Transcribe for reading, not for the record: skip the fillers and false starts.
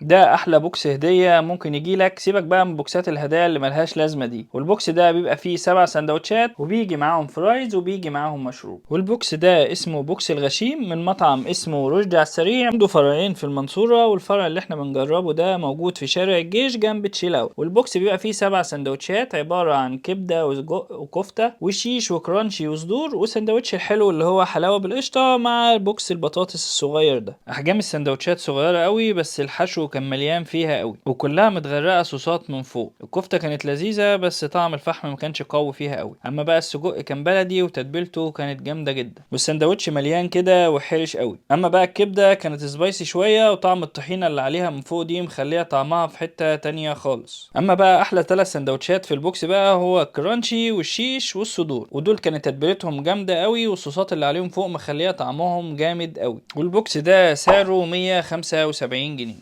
ده احلى box هديه ممكن يجي لك. سيبك بقى من بوكسات الهدايا اللي ملهاش لازمه دي. وال box ده بيبقى فيه 7 سندوتشات، وبيجي معاهم fries، وبيجي معاهم مشروب. وال box ده اسمه box الغشيم من مطعم اسمه رشدي على السريع، عنده فرعين في المنصوره، والفرع اللي احنا بنجربه ده موجود في شارع الجيش جنب تشيل اوت. وال box بيبقى فيه 7 سندوتشات عبارة عن كبده وسجق وكفته وشيش و crunchy وصدور، وسندوتش الحلو اللي هو حلاوة بالقشطه مع box البطاطس الصغير ده. احجام السندوتشات صغيرة قوي، بس الحشو كان مليان فيها قوي، وكلها متغرقه صوصات من فوق. الكفتة كانت لذيذه، بس طعم الفحم ما كانش قوي فيها قوي. اما بقى السجق كان بلدي وتتبيلته كانت جامدة جدا، والسندوتش مليان كده وحرش قوي. اما بقى الكبده كانت spicy شويه، وطعم الطحينه اللي عليها من فوق دي مخليها طعمها في حتة تانية خالص. اما بقى احلى 3 سندوتشات في ال box بقى هو ال crunchy والشيش والصدور، ودول كانت تتبيلتهم جامدة قوي، والصوصات اللي عليهم فوق مخليها طعمهم جامد قوي. وال box ده سعره 175 جنيه.